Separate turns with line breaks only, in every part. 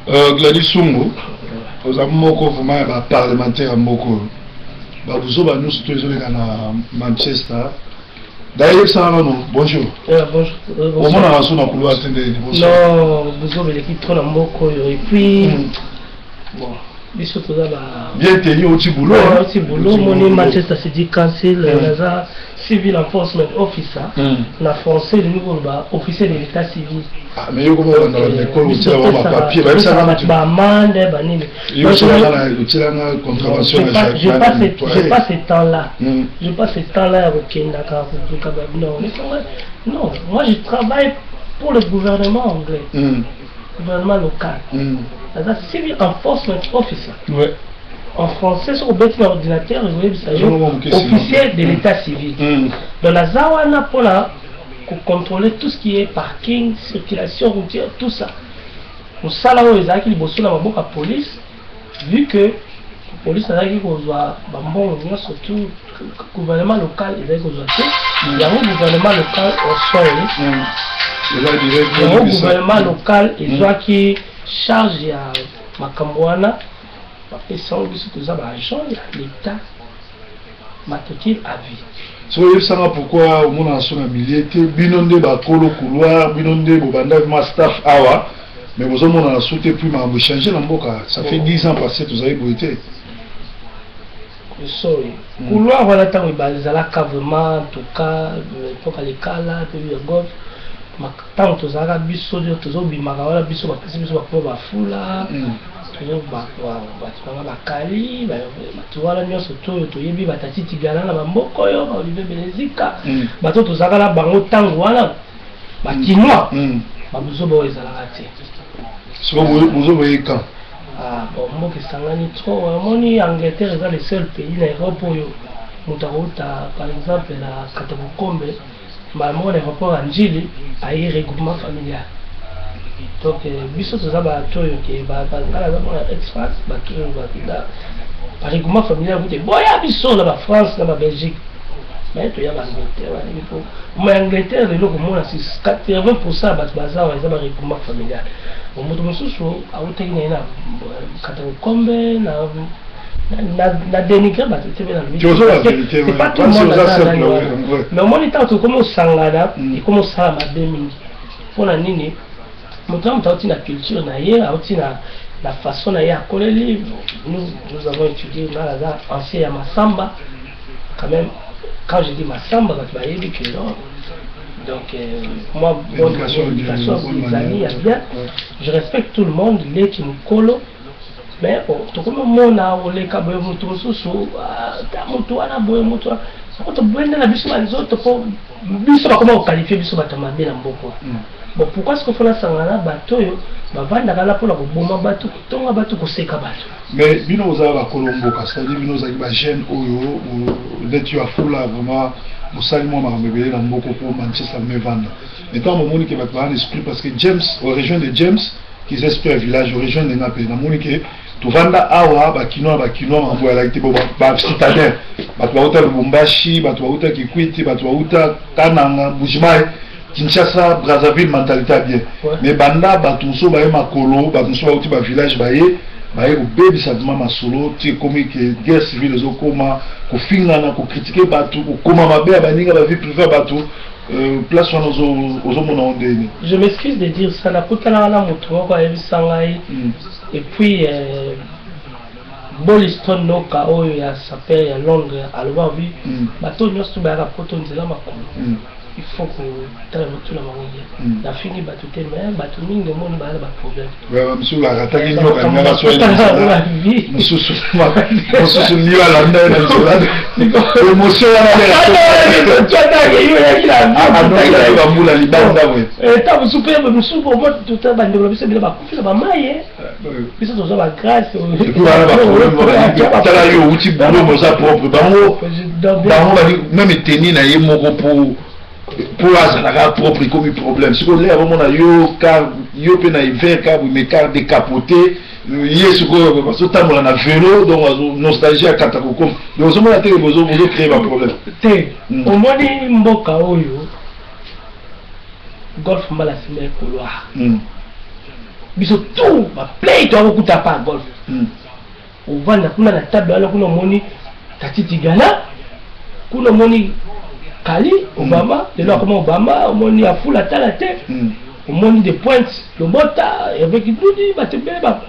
Gladys Sungu, oza moko vraiment ya ba parlementaire ya mboka oyo. Babuzoba nyonso to ezoleka na Manchester. D'ailleurs, yebisaka nano, bonjour.
Bonjour.
Omonaka so na couloir te ndenge?
Non, buzoba eleki trop na mboka oyo. Et puis bon, biso toza ba
bien tenu, oti boulot.
Oti boulot. Moni Manchester City Council, naza civil enforcement officer. Na français elingi koloba officier de l'état civil.
Ah, mais yo koma olanda baekole, otiela ba papier, bayebisaka
bato baamende banini.
Yo otielanga contravention.
J'ai pas ce temps là, j'ai pas ce temps là ya kokendaka kozuka. Non, non, moi je travaille pour le gouvernement anglais, gouvernement local. Naza civil enforcement officer. En français, soki obeti na ordinateur, ezoyebisa yo officier de l'état civil. Donc naza wana mpona kocontrôler tout ce qui est parking, circulation routière, tout ça. Mosala oyo ezalaki liboso na maboko ya police. Vu que police azalaki kozwa bambongo nyonso, tout gouvernement local ezalaki kozwa te yango. Gouvernement local osoi yango, gouvernement local ezwaki charge ya makambo wana, bapesa yango biso. Toza baagent ya l'état, matricule à vie.
Soki oyebisanga pourquoi omonaka so na milieu te. Bino nde bakolo couloir, bino nde bobanda vraiment staff awa, mais bozomonana so te. Puis makambo échange na mboka, ça fait 10 ans passé, tozali boye te.
Sorry, couloir wana ntango ezalaka vraiment, en tout cas époque ya lekala mpe ya golf, ntango tozalaka biso tozobimaka wana, biso bapesi biso bakoma bafula, bato nanga bakali, bato wana nyonso to oyo toyebi, batati tigana na bamboka oyo, baolivier Belezika, bato tozalaka na bango ntango wana, bakinois, babuzoba oyo ezalaka te.
Siko bozoboyeka.
Ah, bon, mboka esangani trop. Omoni, Angleterre eza le seul pays na Europe oyo moto akouta par exemple na Katakokombe, mbala moko na aéroport ya Njili, aye regroupement familial. Donc biso toza bato oyo ke nga naza mona expat, bato oyo baregroupement familial kute boya biso na bafrance, na babelgique, mais toya baangleterre balingi mpo ma Angleterre lelo komona 80 % ya bato baza awa eza baregroupement familial. Moto mosusu autaki na ye na Katakokombe. Na dénigre bato te, mpe nalobi c'est pas tout le monde aza nani wana, mais omoni ntango tokomi osangana, ekomi osala mabe mingi. Mpona nini? Moto na moto auti na culture na ye, auti na façon na ye akoleli. Nous, nous avons étudié. Nga naza ancien ya Masamba quand même. Quand je dis Masamba, bato bayebi que non. Donc moi, bonne éducation, ezali ya bien, je respecte tout le monde, leki mokolo. Mais bon, tokomi omona oleka boye, moto mosusu ta moto wana boye, moto wana tobwende na biso banzoto, mpo biso bakoma koqualifier biso bato mabe na mboka. Bon, pourquoi ce que faut nasangana na bato oyo bavandaka na mpona koboma bato, kotonga bato, koseka bato?
Mais bino ozala bakolo mboka, c'est-à-dire bino ozalaki bajeune oyo neti yo afula, vraiment bosali mwa makambo ebele na mboka mpo Manchester mevanda. Mais ntango bomoni ke bato baa na esprit, parce que James orejoindre James kiza esprit ya village, orejoindre nga mpe namoni ke tovanda awa, bakinois, bakinois makambo ezalaki te. Bo bacitadin, bato bauta Lubumbashi, bato bauta Kikwiti, bato bauta Kananga, Mbujimai, Kinshasa, Brazzaville, mentalité ya bien. Mais banda bato mosusu baye makolo, bato mosusu bauti bavillage, baye kobebisa vraiment masolo ti ekomi ke guerre civile ezokoma, kofingana, kocritiquer bato, kokoma mabe ya baninga, bavie privée ya bato. Place wana ozomona ngo ndeni?
Je m'excuse de dire ça, nakutanaka na moto moko ayebisa ngai. Et puis Boliston Noka oyo ya sapeur ya Londres aloba vi bato nyonso bayaka poto nzela makolo, il faut kotala mituna bango bien. Nafingi bato te, mais bato mingi omoni baya na baproblème.
Mosusu akataki nyoka ngaka so, mosusu mosusu nio alanda ye na nzela, émotion wana bambula libanda boye.
Ta mosusu mpe mosusu tota bandeko na biso ebele bakufi na bamai, biso tozwa bagrâce.
Tala, yo outi boulot, moza propre, bango bango même eteni na ye moko po azalaka propre ekomi problème. Sikoyo lea bomona yo car yo mpe na hiver car mais car décapoté, ye sikoyo bazotambola na vélo, donc nostalgie akata kokoma. Donc ozomona te bozocréer baproblème.
Te, omoni mboka oyo, golf mbala nsima ya couloir. Biso tout baplay toakokuta pa golf. Ovanda kuna na table wana, kuna omoni Tati Tigana, kuna omoni Kali Obama, lelo akoma Obama, omoni Afula tala te, omoni De Pointe Lobota, Hervé Kidudi, bato ebele ba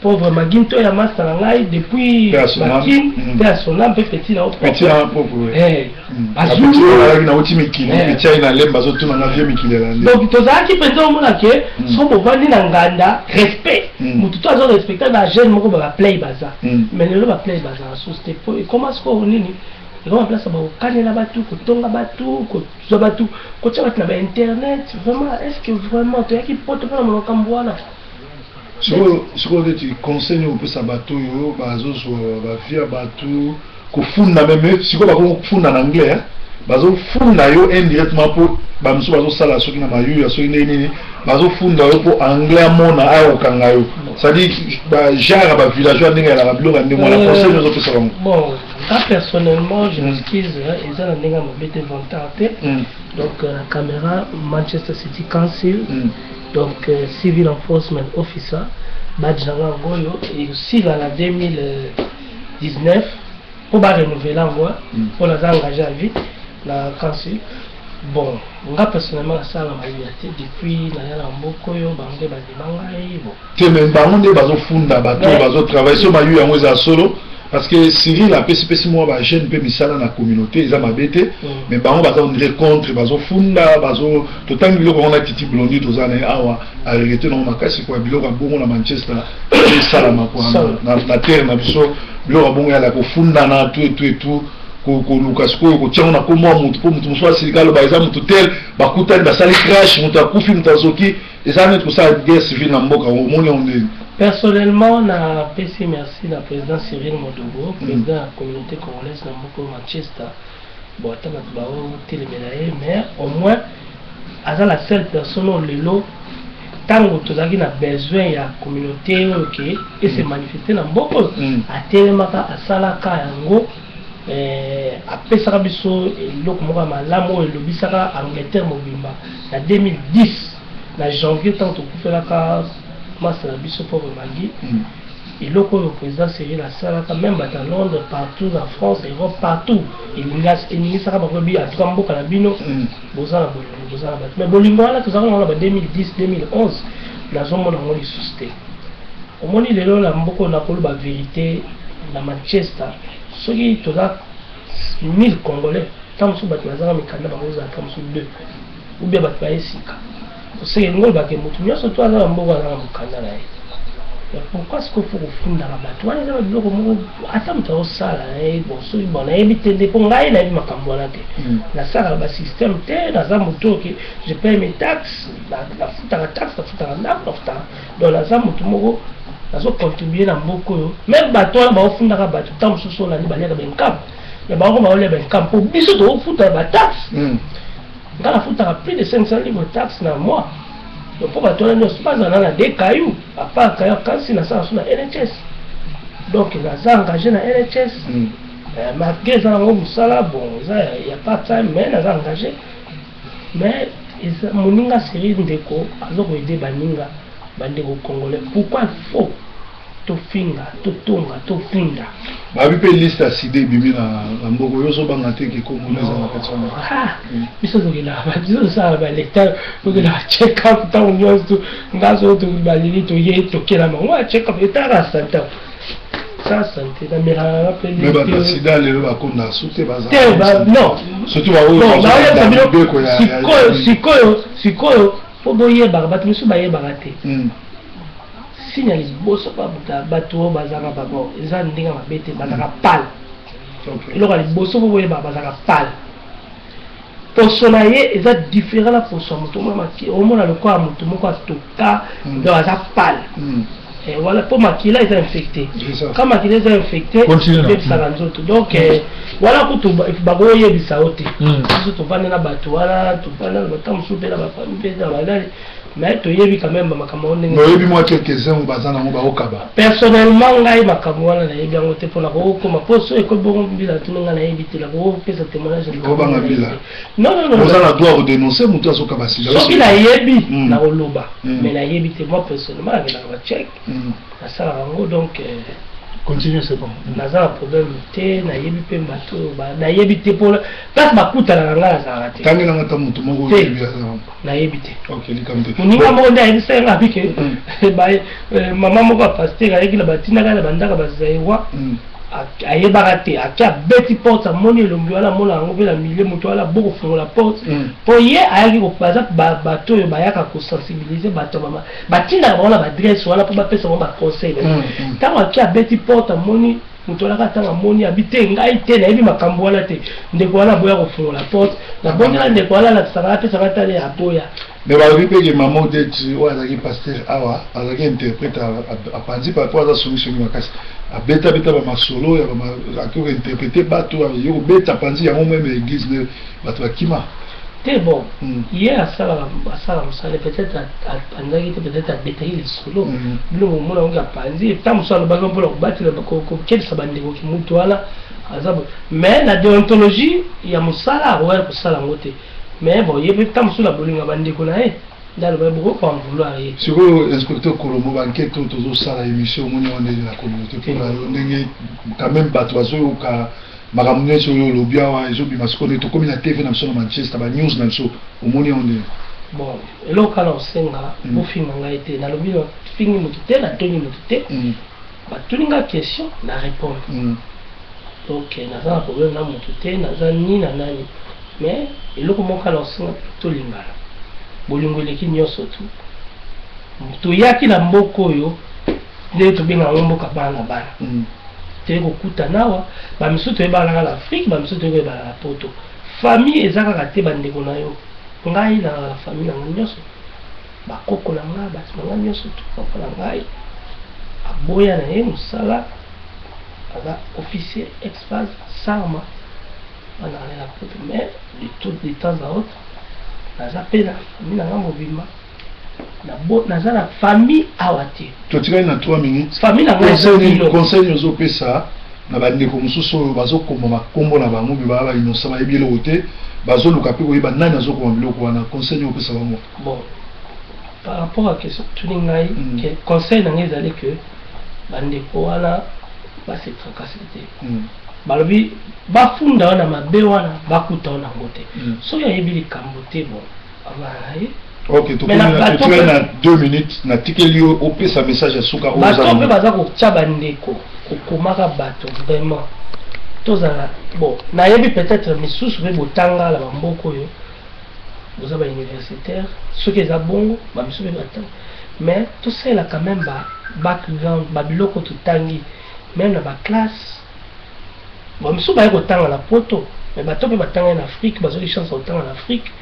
pauvre Maginto ya master na ngai depuis Bakin mpe ya Sona mpe petit na
petit na propre bazalaki nauti mikili, petit ayi na lemba, azotuna nga vie mikili elandi.
Donc tozalaki mpenza, omona ke so bovandi na nganda, respect, motu to azo respecte ba jeune moko, baplay baza. Mais lelo baplay bazala susu te, po ekoma sikoyo nini? Ekoma place bakokanela bato, kotonga bato, kozwa bato, kotia bato na bainternet. Vraiment, est ce que vraiment toyaki poto mpona makambo wana?
Sikoyo neti conseil nini opesa bato oyo bazozwa bavie ya bato kofunda? Même sikoyo bakofunda na anglais, bazofunda yo indirectement, mpo bamosusu bazosala soki na mayuya, soki ndenge nini, bazofunda yo mpo anglais amona aya kokanga yo, c'est-à-dire bagenre ya bavillageois, ndenge elaka biloko ya ndenge wana. Conseil nini ozopesa bango?
Bon, nga personnellement, je m'excuse, eza na ndenge ya mabe te, vantard te. Donc na caméra, Manchester City Council, donc civil enforcement officer, badge na nga yango oyo esila na 2019 mpo barenouveler yango, mpo naza engagé à vie na council. Bon, nga personnellement nasala mayuya te depuis naya na mboka oyo. Bango nde bandima ngai, bon.
Te, mais bango nde bazofunda bato oyo bazotravaille so mayu yango eza solo, parce que Cyril apesipesi mwa bajeune mpe misala na communauté, eza mabe te. Mais bango baza on dirait contre, bazofunda, bazo totangi biloko yango na Titi Blondi, toza na ye awa, aregretter nango makasi kwa biloko ya bongo na Manchester esalama kwa na terre na biso. Biloko ya bongo yala kofundana tout et tout et tout, koluka sikoyo kotiango na kombo ya motu, mpo motu mosusu asilika, aloba eza motu tel, bakutani, basali crash, moto akufi, moto azoki, eza neti kosala guerre civile na mboka. Omoni yango ndeni?
Personnellement, napesi merci na président Cyril Modogo, président ya communauté congolaise na mboka Manchester. Bon, ata bato baotelemela ye, mais au moins aza la seule personne oyo lelo, ntango tozalaki na besoin ya communauté oyo ke ese manifeste na mboka oyo, atelemaka, asalaka yango, apesaka biso eloko moko ya malamu oyo elobisaka Angleterre mobimba na 2010 na janvier, ntango tokufelaka master na biso pauvre Magi. Eloko oyo président Cyril asalaka, même bato ya Londres, partout na France, Europe, partout, eningisaka bango bi en tout cas mboka na bino boza na bolingo, boza na bato. Mais bolingo wana tozalaka nango na ba 2010, 2011, nazomona yango lisusu te. Omoni lelo na mboka oyo, nakoloba vérité, na Manchester soki toza 1000 Congolais, ntango mosusu bato bazanga mikanda bakozala ata mosusu 2 ou bien bato baye sika. Oseke ngo olobake motu nyonso to aza na mboka aza na mokanda na ye. Mais pourquoi est-ce qu'il faut kofundaka bato wana? Eza biloko moko ata moto azosala na ye. Bon, soki, bon, nayebi te nde, mpo ngai nayebi makambo wana te. Nasalaka basystème te. Naza moto oke je paye mes taxes, nafutaka taxe, nafutaka ndako, nafutaka. Donc naza motu moko nazocontribue na mboka oyo. Même bato wana baofundaka bato, ntango mosusu olandi baliaka benkamp, mais bango baolia benkamp mpo biso tokofuta bataxe. Nga nafutaka plus de 500 livres taxe na mois. Donc mpo bato wana nyonso bazala na deux cailloux, à part caillou, kasi nasala so na NHS, donc naza engagé na NHS. Malgré eza nango mosala, bon, eza ya part time, mais naza engagé. Mais eza moninga Cyril, ndeko aza koaider baninga, bandeko congolais. Pourquoi il faut tofinga, totonga, tofunda?
Babi mpe liste ya sida ebimi na mboka oyo, ozobanga te ke komona eza na kati wana?
Ah, biso tokendaka, biso tosala baleta, tokendaka check up ntango nyonso. Nga so balili, toye tokelama ngo check up etaka santé, sa santé namelaka
mpe. Mais bato ya sida lelo bakonda su te.
Te, non.
Surtout baoyo.
Baoyebisa bino sikoyo, sikoyo, sikoyo, mpo boyebaka, bato mosusu bayebaka te. Signe ya liboso, bato oyo bazalaka babo, eza ndenge mabe te, bazalaka pâle. Eloko ya liboso mpo boyebaka, bazalaka pâle, poso na ye eza différent na poso ya moto. Omona lokola moto moko atoka, donc aza pâle wana mpo makila eza infecté. Ka makila eza infecté, ebebisaka nzoto. Donc wana kutu bakoyebisa yo te. Biso tovandi na bato wana, tovandi na bata mosusu mpe na bafamille mpe na banani. Mais toyebi quand même bamakambo yango ndenge.
Oyebi mwa quelques-uns oyo baza nango baokaba?
Personnellement, ngai makambo wana nayebi yango te mpona kokoma mpo so ekomi bongo. Mbila tuni ngai, nayebi te, nakopesa témoignage.
Obanga mbila?
Non, non, non.
Oza na droit kodénoncer moto azokaba sida.
Soki nayebi, nakoloba, mais nayebi te. Moi personnellement, nakendaka bacheck, nasalaka yango, donc
Continue, c'est bon.
Naza na problème te. Nayebi mpe bato oyo nayebi te mpo place bakutanaka, ngai nazalaka te.
Tangelanga ata moto moko.
Te.
Oyebi aza?
Nayebi te.
Ok, likambo te.
Moninga moko nde ayebisa nga abike mama moko ya pasteur ayeki na batindaka na bandaka bazairoi. Ayebaka te, ake abeti porte, amoni elongi wana, amona yango mpe na milieu. Moto wana bokofungola porte mpo ye ayaki baza bato oyo bayaka kosensibiliser bato, batindaka bango na baadresse wana mpo bapesa bango baconseil. Ntango ake abeti porte, amoni moto wana kaka. Ntango amoni, abi te, ngai te, nayebi makambo wana te. Ndeko wana aboya kofungola porte. Nabondela ndeko wana, alakisaka, apesaka tale, aboya.
Mais balobi mpe ke mama Odette oyo azalaki pasteur awa, azalaki interprète, apanzi po aza songisongi makasi, abetabeta bamasolo ya akoki kointerpréter bato, ye kobeta panzi yango même église nde bato bakima.
Te, bon, ye asalaka, asala mosala. Peut-être apanzaki te, peut-être abetaki lisolo. Bino bomona yango apanzi. Ta mosusu alobaki mpona kobatela, kokebisa bandeko ki mutu wana aza boye, mais na déontologie ya mosala akoki kosala yango te. Mais bon, ye mpe ta mosusu na bolingo ya bandeko na ye nde alobaki, bokoki koen vouloir ye.
Sikoyo, inspecteur Kolombo, bankete oyo tozosala émission, omoni yango ndenge na communauté mpona yo, ndenge quand même bato bazoyoka makambo nyonso oyo olobi awa ezobima sikoyo, ndenge tokómi na TV na biso na Manchester, banews na biso, omoni yango ndenge?
Bon, eloko kaka na kosenga, bofinga ngai te. Nalobi fingi motu te, natongi motu te. Batuni nga question, na répondre. Donc naza na problème na motu te, naza ni na nani. Mais eloko moko kaka na kosenga, tolingana. Bolingo eleki nyonso. Tu toyaki na mboka oyo nde tobenga yango mboka bana na bana. Toye kokutana awa, bamisusu toyebana kaka na Afrique, bamisusu toye koyebana na Poto. Famille eza kaka te bandeko na yo. Ngai na famille na ngai nyonso, bakoko na ngai, bato na ngai nyonso, tu papa na ngai aboya na ye mosala, aza officier ex-FAZ sarma, bandaka na poto. Mais de tout, de temps à autre, naza mpe na famille na ngai mobimba. Naza na famille awa te.
Totikali na 3 minutes.
Famille na ngai.
Conseil ozopesa na bandeko mosusu oyo bazokoma bakombo na bango mpe baa bainosa, bayebi eloko te, bazoluka mpe koyeba nani azokoma biloko wana, conseil nini opesa bango?
Bon, par rapport à question tuni ngai, conseil na ngai ezali que bandeko wana base tracasser te. Balobi bafunda wana mabe wana, bakuta wana yango te. Soki ayebi likambo te, bon, avana na ye.
Ok, totikali na 2 minutes, natikeli yo opesa message ya suka.
Bato mpe baza kotia bandeko, kokomaka bato, vraiment tozala bon. Nayebi peut-être misusu mpe botanga na bamboka oyo, boza bauniversitaire. Soki eza bongo, bamisusu mpe batanga, mais tosalela quand même ba background, babiloko totangi même na baclasse. Bamisusu baye kotanga na Poto, mais bato mpe batanga na Afrique, bazwaki chance ya kotanga na Afrique,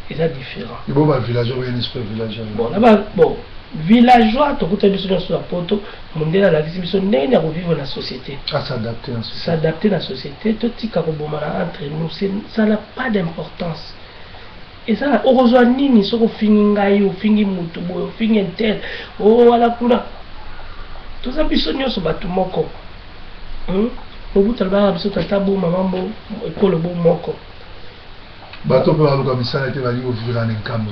eza différent.
Bo bavillageois bayeni super villageois.
Bon, na ba, bon, villageois tokuta biso nyonso na Poto. Mondele alakisi biso ndenge ya kovivre na société.
S'adapter na société.
S'adapter na société. Totika kobomana entre nous, ça n'a pas d'importance. Eza okozwa nini soki ofingi ngai, ofingi motu boye, ofingi un tel o wana kuna? Toza biso nyonso bato moko, Mobutu alobaka biso tata bo mama bo ekolo bo moko.
Bato mpe baluka misala te, balingi kovivre na nkambo.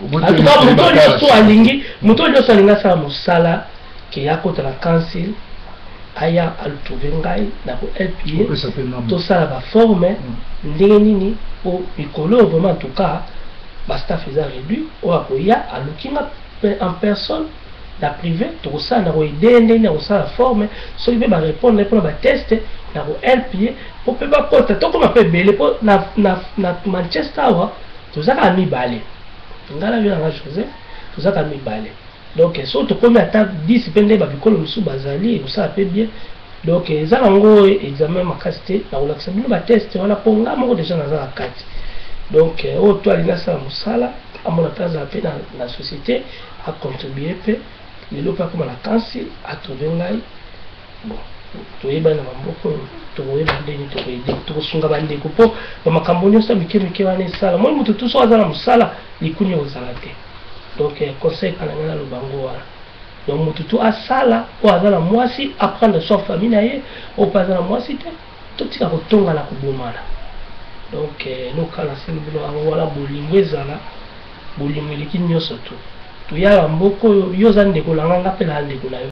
En tout cas, moto nyonso alingi, moto nyonso alingi asala mosala ke akota na council, aya atrouver ngai, na kohelp ye, tosala baforme ndenge nini po mikolo oyo vraiment, en tout cas, bastaff eza réduit. Oyo akoya aluki nga en personne na privé, tokosala na koaider ndenge ya kosala forme. Soki mpe barépondre mpona batest, na kohelp ye po mpe bakota, tokóma mpe ebele. Mpo na Manchester awa toza kaka mibale, ngai na yo nanga Joseph, toza kaka mibale. Donc soki tokomi ata 10 mpe nde babikolo mosusu bazali, ekosala mpe bien. Donc eza nango examen makasi te. Nakolakisa bino batest wana mpo nga moko déjà naza na kati. Donc oyo to alingi asala mosala, amona mpe azala mpe na société, acontribue mpe lelo mpe akóma na council, atrouver ngai. Bon, toyebani na bamboka oyo, tokoyeba ndenge tokoaider, tokosunga bandeko mpo bamakambo nyonso ya mike mike wana esala. Moi moto tu soki aza na mosala, likuni ekozala te. Donc conseil kala ngai naloba yango wana. Donc motu tu asala, oyo aza na mwasi aprendre soin famille na ye, oyo mpe aza na mwasi te, totika kotonga na kobomana. Donc lokala nasengi bino yango wana, bolingo ezala, bolingo eleki nyonso. Tu toyala mboka oyo, yo oza ndeko na nga, nga mpe na ndeko na yo.